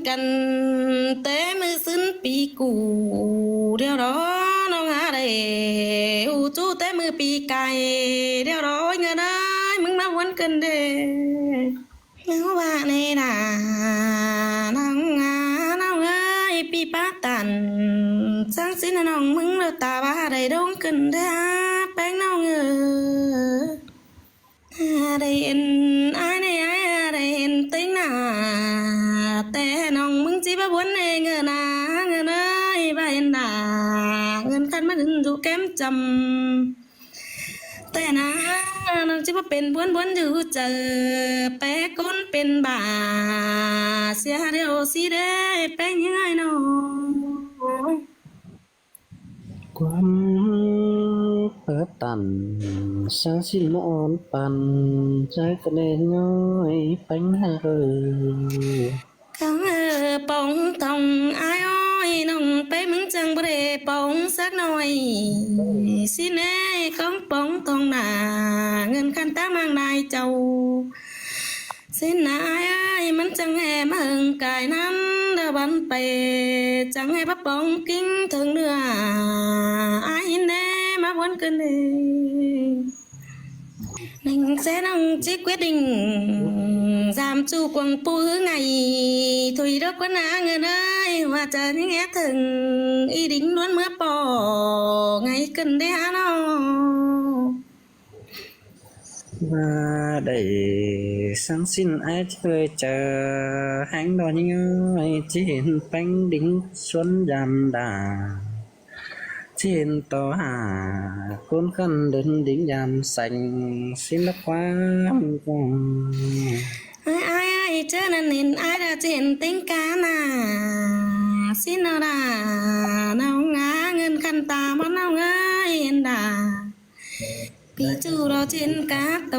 ກັນແຕ່ມື້ຊືນປີກູ່ ດຽວດອກນ້ອງຫາໄດ້ຮູ້ຈູແຕ່ມື້ປີກາຍ ດຽວດອກເງິນເອີຍ ມຶງມາຫວນກັນເດ້ ເຮົາວ່າແນ່ນາ ນ້ອງຫາ ນ້ອງເອີຍ ປີປາຕັນ ສັງສິນນ້ອງມຶງ ແລ້ວຕາວ່າໄດ້ດົງຂຶ້ນເດ້ ແປ້ງນ້ອງເອີຍ. ໄດ້ເຫັນອ້າຍໃນອ້າຍ ໄດ້ເຫັນເຕັງໜ້າ ແຕ່ນ້ອງມຶງຊິບໍ່ບວນໃນເງິນນາ ເງິນເອີຍ ບໍ່ເຫັນໜ້າ ເງິນຄັນມາດຶນຢູ່ແກ້ມຈຳ ແຕ່ນາ ນ້ອງຊິບໍ່ເປັນບວນ ບວນຢູ່ໃຈ ແປຄົນເປັນບ້າ ເສຍດຽວຊິໄດ້ແປງຍັງໄງນ້ອງ. ຄວາມປາຕັນ ສາງສິນມາອ່ອນປັນ ໃຈກະແນນຍ້ອຍແປງເອີຍ ກະເອີປອງທອງອ້າຍອ້ອຍ ນ້ອງໄປມຶງຈັ່ງບໍ່ໄດ້ປອງສັກໜ້ອຍ ສິນເອີຍ ຂອງປອງທອງໜ້າ ເງິນຄັນຕາມາງນາຍເຈົ້າ. ສິນນາອ້າຍເອີຍ ມັນຈັ່ງແຫ່ມາເຫິງກາຍນັ້ນ ດາວັນໄປ ຈັ່ງແຫ່ປະປອງກິງເຖິງເນື້ອ ອ້າຍຫີນເດ້ ມາບວນກັນເດ້ ໜຶ່ງແສນໜຶ່ງຈິກເວດດິງ ສາມຈູກວາງປູຮືໄງ ທຸຍດອກກວນນາເງິນເອີຍ ວ່າຈະຍິງແອເຖິງ ອີດິງນວນເມືອປໍ ໄງກັນເດ້ອານ້ອງ. ວ່າໄດ້ສັງສິນອ້າຍເອີຍ ຈະແຮງດອຍຍິງເອີຍ ຊິເຫັນແປ້ງດິງຊວນຢາມດາ ຊິເຫັນຕໍ່ຫາ ຄົນຄັນເດີນດິງຢາມແສງ ສິນລະຄວາມ ອ້າຍ ອ້າຍ ເຈີນັ້ນເຫັນອ້າຍ ດາຊິເຫັນເຕັງກາໜ້າ ສິນເນາະດາ ນ້ອງງາ ເງິນຄັນຕາມອນນ້ອງເອີຍ ເຫັນດາ ປີຈູລອຈິນກາໂຕ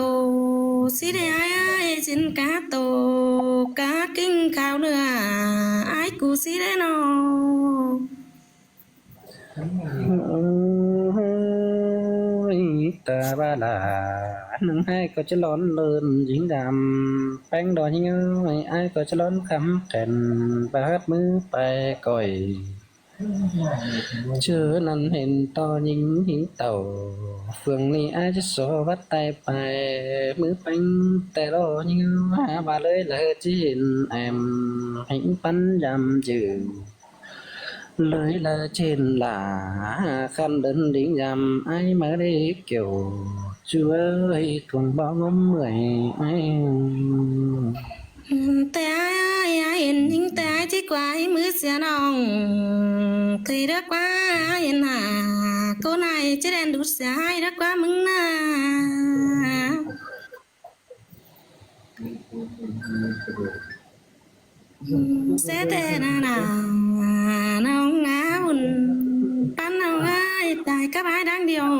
ຊິໄດ້ອ້າຍເອີຍ ຈິນກາໂຕ ກາກິງຂາວເໜືອ ອ້າຍກູຊິໄດ້ນ້ອງ. ໂອ້ຍ ຕາບາລາ ໜຶ່ງອ້າຍກໍຈະລອນເລີນຍິງດຳ ແປ້ງດອຍຍິງເອີຍ ອ້າຍກໍຈະລອນຄຳແກ່ນ ບາດມືໄປກ່ອຍ ເຈີນັ້ນເຫັນຕໍ່ຍິງຫິງເຕົ້າ ເຟືອງນີ້ອ້າຍຈະສອວັດໄຕໄປ ມືແປ້ງແຕ່ລໍຍິງຫາວ່າເລີຍລະຈິນແອມ ຫິງປັນຍາມຢືນ ເລີຍລະຈິນຫຼາ ຄັນເດີນດິງຍາມອ້າຍມາໄດ້ກ່ຽວ ຈູເອີຍ ທວງບໍ່ງົມເມື່ອຍອ້າຍ. ແຕ່ອ້າຍ ອ້າຍເຫັນຍິງແຕ່ອ້າຍທີ່ກວາຍມືເສຍນ້ອງ ເຄີຍເດີກວ່າເຫັນໜ້າ ໂກນອ້າຍຈະແລ່ນດູດເສຍອ້າຍເດີກວ່າມຶງນາ. ເສຍແຕ່ໜ້າໜ້າ ນ້ອງງາບຸນ ປັນເອົາອ້າຍ ຕາຍກັບອ້າຍດັ່ງດຽວ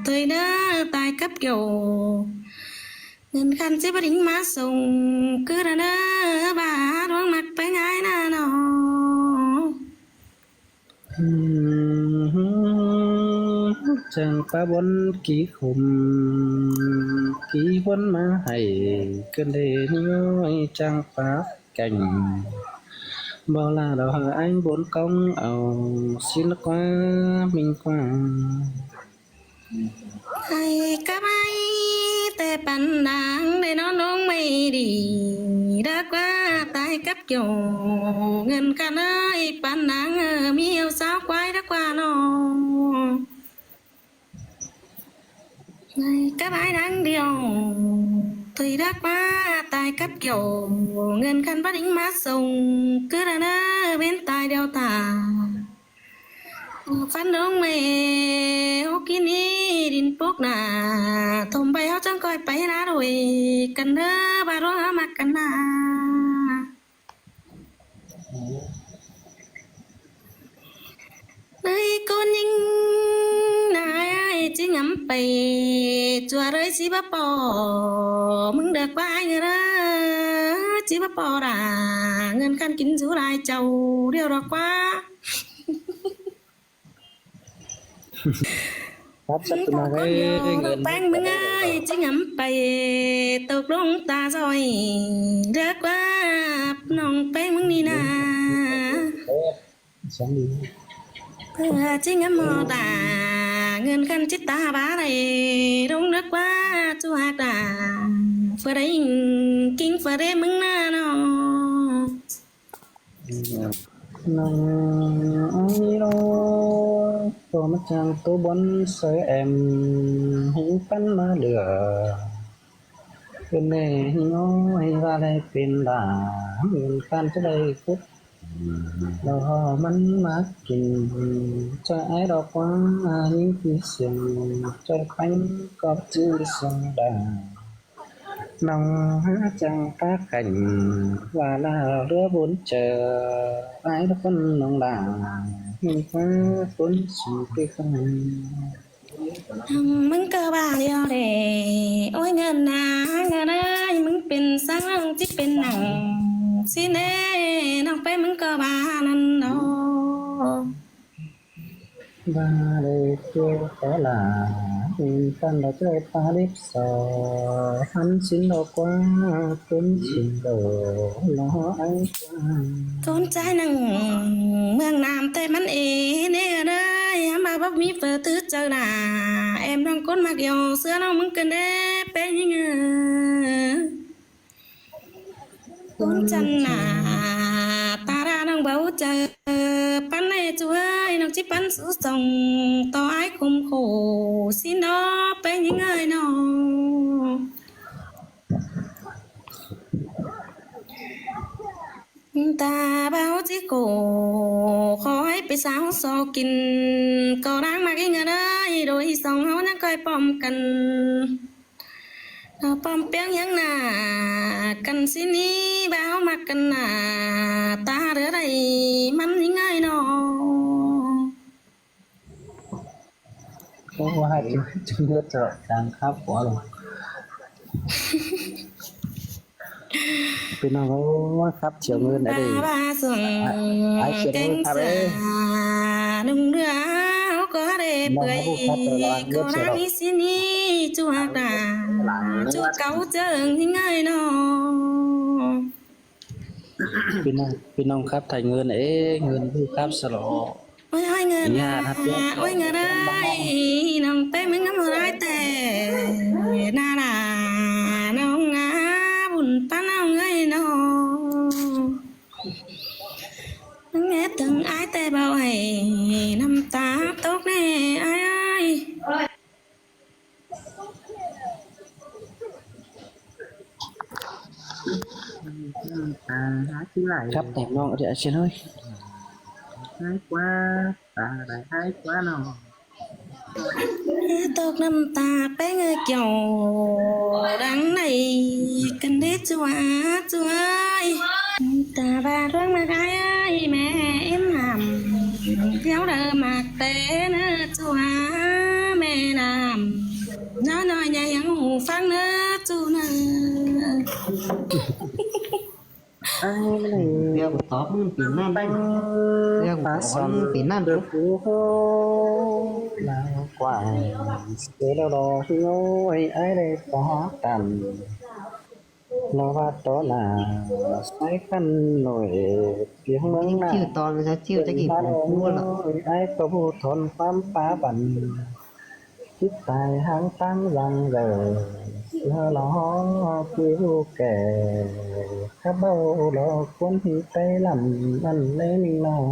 ເຄີຍເດີ ຕາຍກັບກ່ຽວ ເງິນຄັນຊິບໍ່ດິງມາສົ່ງ ຄືລະເດີ ບາດວງມັກໄປງ່າຍນານ້ອງ. ຈັ່ງປາບົນກີຂຸມ ກີບົນມາໃຫ້ກັນເດນ້ອຍ ຈັ່ງປາແກ່ງ ບໍ່ລາດອກໃຫ້ອ້າຍບົນກອງເອົາ ສິນກວ່າມິງກວ່າ ໃຫ້ກັບອ້າຍແຕ່ປັນນາງ ໄດ້ນອນໂຮງໄມ້ດີ ດາກວ່າຕາຍກັບກ່ຽວ ເງິນກະເລີຍປັນນາງ ເອີ ມີເອົາສາວຄວາຍດາກວ່ານ້ອງ ໃຫ້ກັບອ້າຍນາງດຽວ ເຄີຍດາກວ່າຕາຍກັບກ່ຽວ ເງິນຄັນບໍ່ດິງມາສົ່ງ ຄືລະເດີ ເວັນຕາຍດຽວຕາ ຟັນລົງແມ່ຫົກກິນນີ້ດິນປົກໜ້າ ຖົມໄປເຮົາຈັ່ງຄ່ອຍໄປນາດ້ວຍກັນເດີ ບາດວງເຮົາມັກກັນນາ ເອີຍ ໂກນຍິງນາຍ ຈິງອຳໄປ ຈົວເລີຍຊິບໍ່ພໍ ມຶງເດີກວ່າອ້າຍເງິນເດີ ຊິບໍ່ພໍລະ ເງິນຄັນກິນຊູຫຼາຍເຈົ້າ ດຽວດອກວ່າ ປັບສັດຕະມາເອີຍ ເງິນແປ້ງມຶງເອີຍ ຈິງອຳໄປ ຕົກລົງຕາຊອຍ ເດີກວ່ານ້ອງ ແປ້ງມຶງນີ້ນາ ສອງດີ ເພື່ອຈິງງາມມໍຕາ ເງິນຄັນຈິດຕາບາໄດ້ ລົງເລິກກວ່າຈວກດາ ເພື່ອໄດ້ອີງກິງເພື່ອໄດ້ມຶງນາເນາະ. ນ້ອງມີໂລ ໂຕມາຈາງໂຕບ່ອນເຊີແອມ ໃຫ້ປັນມາເຫຼືອ ເປັນແມ່ໃຫ້ນ້ອຍວ່າໄດ້ເປັນຫຼານ ເງິນການຈະໄດ້ຄຸດ ລອມັນມາກິນ ຈອຍອ້າຍດອກວ່າຍິງທີ່ສຽງ ຈອຍໄປກໍຈື່ສອງດາ ນ້ອງຫາຈັ່ງປາກັນ ວ່າລາວເຫຼືອບຸນເຈີ ອ້າຍດອກຄົນນ້ອງດາ ເຫັນວ່າຄົນສູງຄືກັນ. ມຶງກໍວ່າດຽວເດ້ ໂອ້ຍ ເງິນນາ ເງິນເອີຍ ມຶງເປັນສັງ ຊິເປັນຫຍັງຊິແນ່ ນ້ອງໄປ ມຶງກໍວ່ານັ້ນເນາະ. ວ່າໄດ້ເຈອກໍລາ ເຫັນກັນລະເຈີປາລິບສອ ຫັນສິນດອກກວ່າ ເປັນສິນໂດ ລະໄອ ສົນໃຈໜັງເມືອງນ້ຳ ແຕ່ມັນເອເນເອີຍ ມາບໍ່ມີເຟີ ຕື້ເຈົ້ານາ ແອມນ້ອງຄົນມັກຢໍ ເຊື່ອນ້ອງມຶງກັນເດ້ ເປັນຫຍັງເອີຍ ຄົນຈັນນາ ຕາລານ້ອງເບົາເຈີ ປັນໃຫ້ຈວຍ ນ້ອງຈິປັນສູ່ສົ່ງ ຕໍ່ອ້າຍຄົມໂຄ ຊິເນາະ ເປັນຫຍັງເອີຍເນາະ. ຕາເບົາຈິໂກ ຂໍໃຫ້ໄປສາວຊອກກິນ ກໍລາງມາກິນກັນເດີ ໂດຍສອງເຮົາຍັງຄ່ອຍປ້ອມກັນ ປ້ອມປຽງຫຍັງໜ້າກັນຊິນີ້ ເບົາມັກກັນໜ້າ ຕາເຫຼືອໃດມັນຍັງເອີຍເນາະ. ໂອ້ ວ່າຈະ ຈະເລີດຈະດັງຄັບບໍ່ ພີ່ນ້ອງເອີຍ ຄັບສຽວເງິນອະເດ ຕາວ່າສວງ ອ້າຍສຽວເງິນຄັບເອີຍ ນຸ່ງເຫຼືອເຮົາກໍເດເປື່ອຍ ກໍລາງນີ້ຊິນີ້ ຈວກດາ ຈວກເກົ່າເຈີງຊິເງີຍເນາະ. ພີ່ນ້ອງ ພີ່ນ້ອງຄັບໄຖ່ເງິນເອ ເງິນຜູ້ຄັບສະຫຼໍ ໂອ້ຍ ໂອ້ຍ ເງິນ ໂອ້ຍ ເງິນເອີຍ ນ້ອງເປ້ງມັນງາມຫຼາຍແຕ່ ໜ້າຫຼ້າ ນ້ອງງາບຸນປານນ້ອງເອີຍເນາະ ເຮັດເຖິງອາຍແຕ່ເວົ້າໃຫ້ນ້ຳຕາຕົກແນ່ອາຍເອີຍ. ຕາຫາຊິໄຫຼ ຄັບແຕ່ງນ້ອງເອີຍ ເອົາເຊຍເລີຍ ຫາຍກວ່າ ຕາໄຫຼຫາຍກວ່ານ້ອງ ຕົກນ້ຳຕາແປ້ງເອີຍ ກ່ຽວດັງໃດກັນເດ ຈົວ ຈົວເອີຍ ຕາບາດວງມາກອາຍເອີຍ ແມ່ເອັມຫາມ ດຽວເດີມາກແຕ່ເນີ ຈົວ ແມ່ນ້ຳ ນ້ອຍໆ ຢ່າຍັງຫູຟັງເນີ ຈູເນີ ອ້າຍມັນ ດຽວຕອບມຶງເປັນນັ້ນ ດຽວຕອບມຶງເປັນນັ້ນ ລາວກວ່າງເສຍແລ້ວລອ ໂອ້ຍ ອ້າຍໄດ້ປາກັນ ລາວວ່າຕໍ່ໜ້າ ສາຍຄັນໜ້ອຍ ປຽງເມືອງໜ້າ ຈື່ຕອນເຈົ້າ ຈື່ຕະກີ້ ອ້າຍກໍບໍ່ທົນຄວາມປາບັນ ຄິດຕາຍຫາງຕາງຫວັງເດີ ເພື່ອລໍຜູ້ແກ່ ຂ້າເບົາລໍຄົນທີ່ໄປລຳ ອັນໃດນີ້ນ້ອງ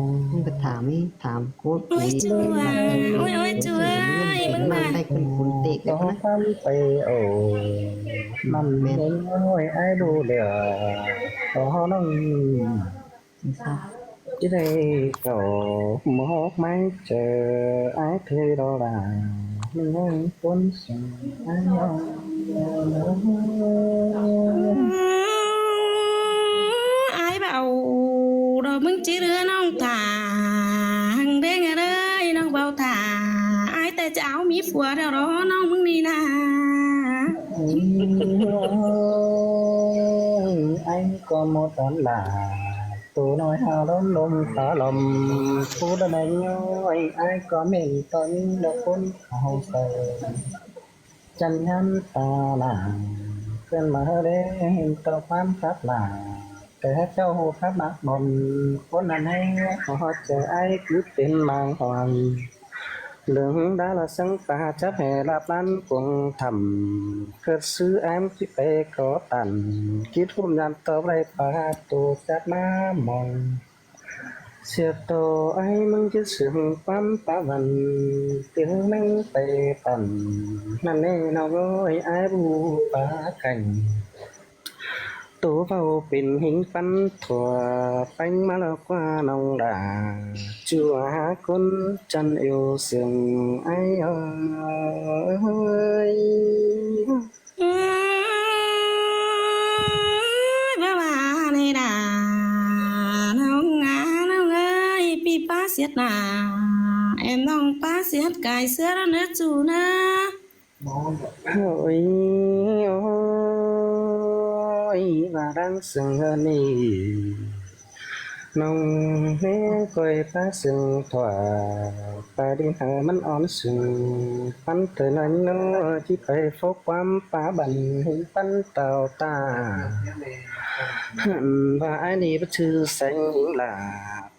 ໄປຖາມ ຖາມໂຄດ ໂອ້ຍ ຈູ ໂອ້ຍ ໂອ້ຍ ຈູເອີຍ ມັນໄດ້ຂຶ້ນຄຸນເຕະກັນນະ ໄປ ໂອ້ ມັນແມ່ນ ໂອ້ຍ ອ້າຍຮູ້ແລ້ວ ຂໍນ້ອງ ທີ່ໄດ້ເຂົ້າມອບໝາຍເຈີ ອ້າຍເຄີຍລໍລາ ມີຄົນສົ່ງອ້າຍມາ ອ້າຍເບົາ ດອກມຶງຈິເຫຼືອນ້ອງຖ້າ ຫັງເດ້ງເອີຍ ນ້ອງເບົາຖ້າ ອ້າຍແຕ່ຈະເອົາມີຜົວແລ້ວເນາະ ນ້ອງມຶງນີ້ນາ ອ້າຍກໍໝົດອັນລາ ໂຕນ້ອຍຫາລົມລົມຕາລົມ ຜູ້ໃດນ້ອຍອ້າຍກໍເມັນຕໍ່ຍິງດອກຄົນເຂົາເຊີ ຈັນຍາມຕາຫຼາ ເພື່ອນມາເດີ ຕໍ່ຄວາມຄັບຫຼາ ກ ແຕ່ເຈົ້າຮູ້ຄັກມັກບ່ອນ ຄົນນັ້ນແຮງຮອດໃຈອ້າຍ ຄືເປັນບາງຫອນ ເລື່ອງດາລາສັງປາ ຈັບໃຫ້ລາບລ້ານກົງທຳ ເກີດຊື່ແອມ ຄິດໄປຂໍຕັນ ຄິດຮູ້ຍາມຕໍ່ໄດ້ປາໂຕ ຈັກມາໝອນ ເສຍໂຕອ້າຍ ມຶງຈະເຊື່ອຄວາມປາວັນ ເຖິງແມ່ນໄປຕັນ ນັ້ນແນ່ນ້ອງເອີຍ ອ້າຍບໍ່ປາໄກ່ ໂຕເວົ້າເປັນເຮງປັນທົ່ວ ແປ້ງມາແລ້ວກວ່ານ້ອງດາ ຈູຫາຄົນຈັນເອວເຊິ່ງ ອ້າຍເອີຍ. ເອີຍ ບໍ່ວ່າໃນດາ ນ້ອງນາ ນ້ອງເອີຍ ປີປາສຽດໜ້າ ແອມນ້ອງປາສຽດກາຍ ເຊື່ອແລ້ວເນີ ຈູເນີ. ໂອ້ຍ ໂອ້ຍ ວ່າດັງເຊິ່ງເຮີນີ້ ນ້ອງແມ່ກ້ອຍປາເຊິ່ງທົ່ວ ປາດິນເຮີມັນອ່ອນເຊິ່ງ ປັນເທີນ້ອຍນ້ອຍ ທີ່ໄປໂຟກຄວາມປາບັນ ໃຫ້ປັນເຕົາຕາ ຫັ້ນວ່າອ້າຍນີ້ບໍ່ຖືແສງຍິງຫຼ້າ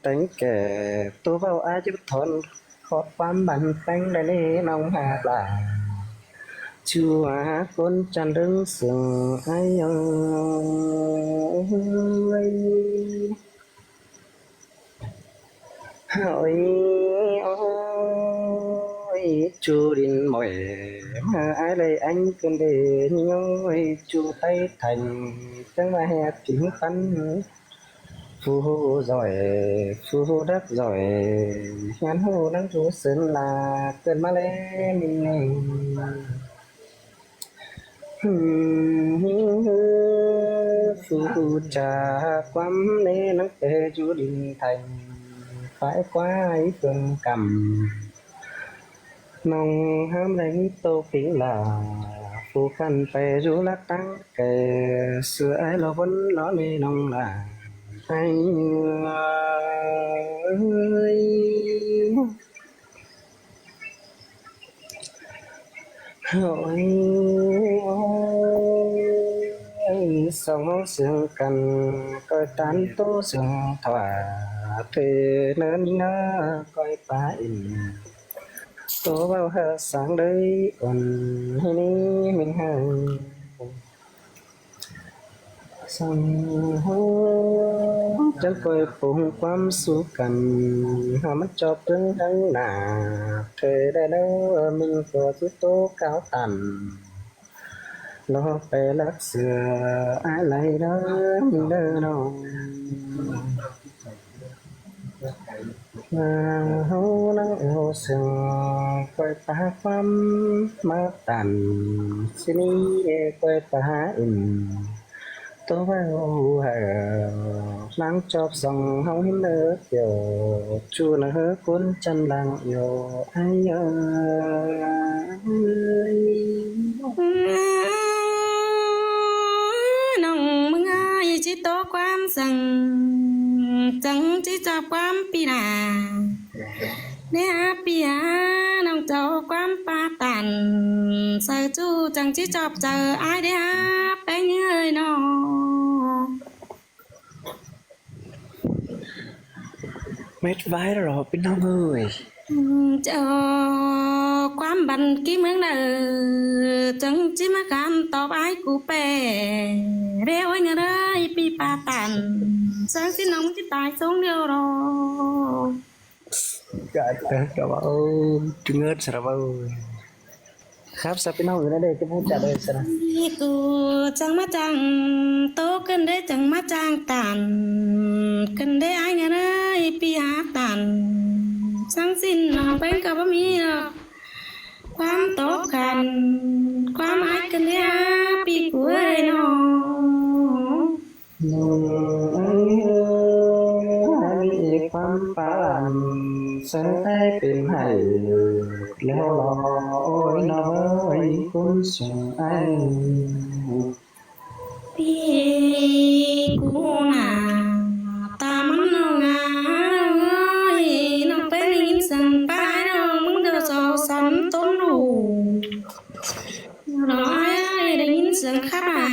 ແຕ່ງແກ່ໂຕເວົ້າ ອ້າຍຈະຖອນ ຂໍຄວາມບັນແປງໄດ້ເລີຍນ້ອງຫາກຫຼາຍ ຊົ່ວຄົນຈັນເລິງເຊິ່ງ ອ້າຍເອີຍ. ໂອ້ຍ ໂອ້ຍ ຈູດິນໝອຍ ເມື່ອອ້າຍໄດ້ອັງເກີນເດ ໂອ້ຍ ຈູໄຕໄທ ຈັ່ງວ່າແຮດຖິງປັນ ຜູ້ຮູ້ຢອຍ ຜູ້ຮູ້ດັກຢອຍ ຮຽນຮູ້ນຳຜູ້ເຊິ່ງລາ ເກີດມາແລວມີແນວ ຜູ້ຮູ້ຈັກຄວາມແນ ນັກແປຢູ່ດິນໄທ ປາຍຄວາຍເບິ່ງກຳ ນ້ອງຫ້າມແລງໂຕເພງຫຼາ ຜູ້ຄັນໄປຢູ່ລັດຕັ້ງແກ່ ເສືອອ້າຍລອບົນລອເນນ້ອງຫຼາ ອ້າຍເອີຍ. ໂອ້ຍ ສອງເຮົາເຊິ່ງກັນ ກ້ອຍຕານໂຕເຊິ່ງທວາ ເທເນີນເນີ ກ້ອຍປາອິນ ໂຕເວົ້າເຮີສາງເດີຍອ່ອນ ໃຫ້ນີ້ມິນເຮີ ສັງເຮົາຈັ່ງຄ່ອຍປົງຄວາມສູ່ກັນ ຫາມັນຈອບເຖິງທາງໜ້າ ເຄີຍໄດ້ເດີມິນກໍຊິໂຕກ້າວຕັນ ລອໄປລັກເສືອອ້າຍໄຫຼເດີມິນເດີນ້ອງ. ເຮົານັ່ງເອົາເຊິ່ງ ກ້ອຍປາຄວາມມາຕັນ ຊິນີ້ກ້ອຍປາອິນ ໂຕເວົ້າເຮີ ນາງຈອບສ່ອງເຮົາເຫັນເດີ ຈຽວຈູນະເຮີ ຄົນຈັນລາງໂຍ ອ້າຍເອີຍ. ນ້ອງເອີຍ ຊິໂຕຄວາມສັງ ຈັ່ງຊິຈອບຄວາມປີໜ້າ ແນອາປີຫາ ນ້ອງເຈົ້າຄວາມປາຕັນ ໃສ່ຈູຈັ່ງຊິຈອບເຈີ ອ້າຍເດອາ ແປ້ງເອີຍນ້ອງ. ເມັດໄວ້ລະພີ່ນ້ອງເອີຍ ເຈົ້າຄວາມບັນກີເມືອງເດີ ຈັ່ງຊິມາການຕອບອ້າຍກູແປ ເດໂອຍເງິນເອີຍ ປີປາຕັນ ສັງຊິນ້ອງຊິຕາຍຊົງດຽວດອກ ກະ ກະວ່າ ໂອ້ ຈະເງິດສະລະເວີຍ. ຄັບ ສະພີ່ນ້ອງເອີຍ ແນວໃດຈະຮູ້ຈັກໄດ້ຊັ້ນນະ ກູຈັ່ງມາຈ້າງໂຕ ຂຶ້ນເດ້ຈັ່ງມາຈ້າງຕານ ຂຶ້ນເດ້ອ້າຍເງິນເອີຍ ປີຫາຕານ ສັງສິນນ້ອງແປ້ງກະບໍ່ມີດອກ ຄວາມຕອບແທນ ຄວາມອ້າຍຂຶ້ນເດ້ ປີກູເອີຍນ້ອງ. ນ້ອງເອີຍ ມີຄວາມຝັນ ເຊິ່ງໄດ້ເປັນໄຫ້ແລ້ວລອ ໂອ້ຍນ້ອງເອີຍ ຄົນເຊິ່ງອ້າຍ ປີກູໜ້າຕາມັນນ້ອງນາເອີຍ ນ້ອງໄປໄດ້ຍິນສຽງປ້າຍນ້ອງ ມຶງດຽວເຊົາສັນຕົ້ນລູກ ນ້ອງເອີຍ ໄດ້ຍິນສຽງຄາດມາ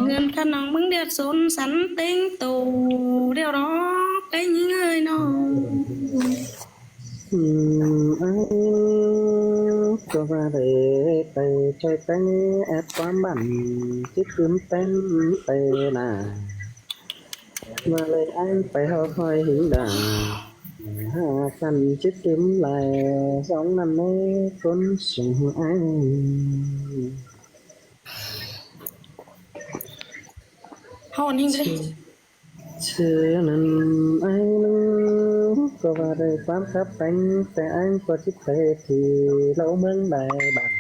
ເງິນຂະນ້ອງມຶງດຽວຊົນສັນເຕ ງໂຕດຽວດອກໄອ້ຍິງເອີຍນ້ອງ. ອືມ ເອີ ກໍວ່າໄດ້ໄປຈ່ອຍແຕ່ງແອບຄວາມບ້ານ ຊິຕື່ມເຕັ້ນໄປໜ້າ ວ່າເລີຍອ້າຍໄປຮອບຮອຍຫິງດາ ຫາຄັນຈິດຕື່ມຫຼາຍ ສອງນັ້ນໃນຄົນສູງອ້າຍ. ເຮົາອັນນີ້ເດ້ ເທື່ອນັ້ນອ້າຍໜຶ່ງ ກໍວ່າໄດ້ຄວາມຄັບແປງ ແຕ່ອ້າຍກໍຊິໄປທີ່ເລົ່າເມືອງໃດບ້າງ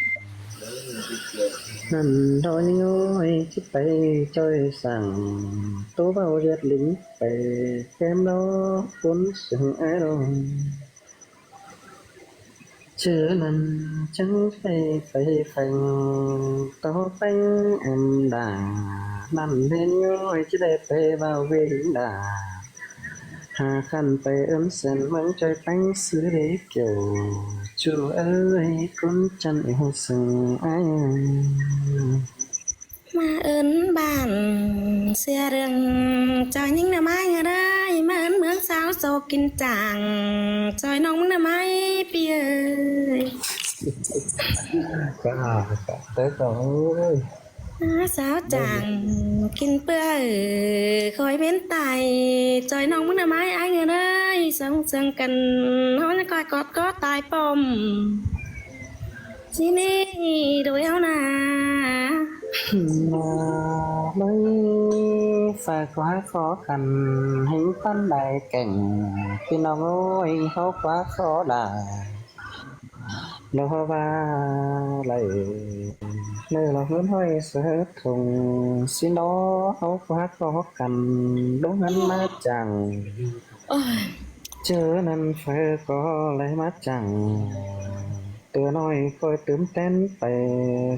ນັ້ນດອຍຍ້ອຍຊິໄປຈ່ອຍສ້າງ ໂຕເວົ້າວຽດລິງໄປແຄມດອກຄົນເຊິ່ງອ້າຍດອກ. ເທື່ອນັ້ນຈັ່ງໄດ້ໄປແຂວງຕໍ່ແຂວງແອມດາ ນັ້ນແມ່ນຍ້ອຍຈະໄດ້ໄປວ່າວເວງດາ ຫາຄັນໄປເອີ້ນເຊັ່ນເມືອງຈ້ອຍແປງຊື່ເດກ່ຽວ ຈູເອີຍ ຄົນຈັນເອງເຊິ່ງອ້າຍ. ມາເອີ້ນບ້ານເສຍເລື່ອງ ຈອຍຍິງນະໄມ້ເອີຍ ມາເອີ້ນເມືອງສາວໂສກິນຈາງ ຈອຍນ້ອງມຶງນະໄມ້ປີ້ເອີຍ. ກະ ກະ ເອີຍ ສາວຈາງກິນເປືອຍ ຄອຍເປັນຕາຍ ຈອຍນ້ອງມຶງນະໄມ້ອ້າຍເອີຍ ເຊິ່ງເຊິ່ງກັນ ເຮົາຍັງກອດກອດກໍຕາຍປ້ອມ. ຊິນີ້ໂດຍເຮົານາ ມາເບິ່ງຝາກຂໍຮັກຂໍຄັນ ໃຫ້ປັນໄດ້ແກ່ງ ພີ່ນ້ອງເອີຍ ເຮົາກວ່າຂໍລາ ລອວ່າໄຫຼ ເນີລະເຮືອນຫ້ອຍເສີດທົ່ງ ຊິນອ ເຮົາກວ່າຂໍກັນ ລົງຫັ້ນມາຈັງ ໂອ້ຍ ເຈີນັ້ນເຟີກໍໄຫຼມາຈັງ ເຕືອນ້ອຍຄ່ອຍຕື່ມແຕ່ນໄປ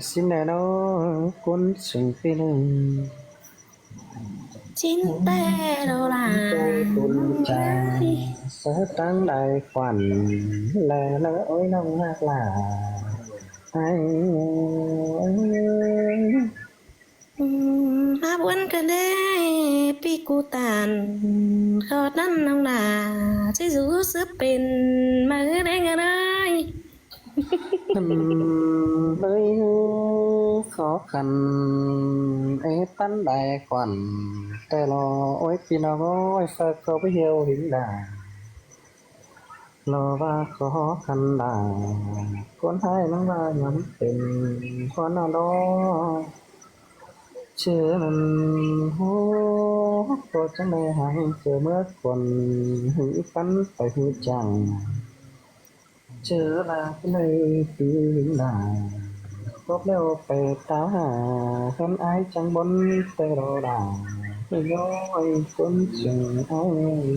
ຊິແນ່ນອນ ຄົນເຊິ່ງປີໜຶ່ງ ຊິນແຕ່ໂດລາ ເຈີຄົນຈາ ເສີດຕັ້ງໄດ້ຂວັນ ແລລະໂອ້ຍນ້ອງຮັກຫຼາ ອ້າຍເອີຍ. ອືມ ຮັບວັນກັນເດ້ ປີກູຕານ ຂອດນັ້ນນ້ອງຫຼ້າ ຊິຢູ່ສືບເປັນ ມາເອີຍແດງເອີຍ ເອີຍ ຂໍຂັນ ເອປັນໄດ້ຂວັນ ແຕ່ລໍ ໂອ້ຍ ພີ່ນ້ອງເອີຍ ຝາກຂໍໄປຮຽວຫິນດາ ລໍວ່າຂໍຂັນດາ ຄົນໄທມັນວ່າຍາມເປັນ ຄວນນະລໍ ເຊື່ອນັ້ນ ໂຮ ກໍຈັ່ງໄດ້ຫາເຈີເມື່ອຄົນ ຫຶງກັນໄປຫຶງຈັງ ເຈີລາໄປເລີຍປີນາ ຈົບແລ້ວໄປຕາມຫາ ເພິ່ນອາຍຈັ່ງບົນແຕ່ລໍດາ ນ້ອຍຄົນເຊິ່ງອາຍ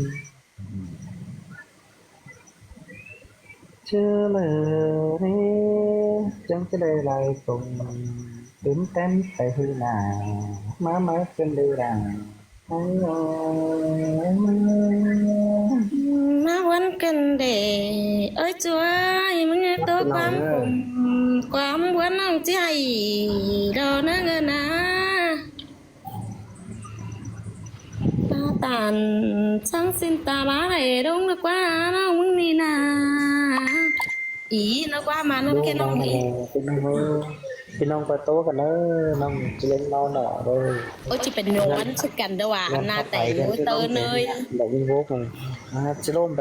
ເທື່ອເລີນີ້ ຈັ່ງຈະໄດ້ໄລ່ຕົງ ຕື່ນເຕັ້ນໄປຄືໜ້າ ມາມາເປັນເລື່ອງ ມາວັນກັນເດ ເອີຍຈວຍ ມຶງໂຕຄວາມ ຄວາມວັນນ້ອງໃຈ ດອນເງິນນາ ຕາຕານ ສັງສິນຕາມາໄຫຼດົງນະກວ່າ ນ້ອງມຶງນີ້ນາ ອີນະກວ່າມານຳແກນ້ອງອີ ພີ່ນ້ອງເອີຍ ພີ່ນ້ອງໄປໂຕກັນເດີ ນ້ອງຊິເຫຼັ້ນເມົາໜໍເດີ ໂອ້ຍ ຊິເປັນຍ້ອນຄືກັນເດີວ່າ ໜ້າແຕ່ງເຕີເນີຍ ດອກວິນໂວກ ອາ ຊິລົມໄປ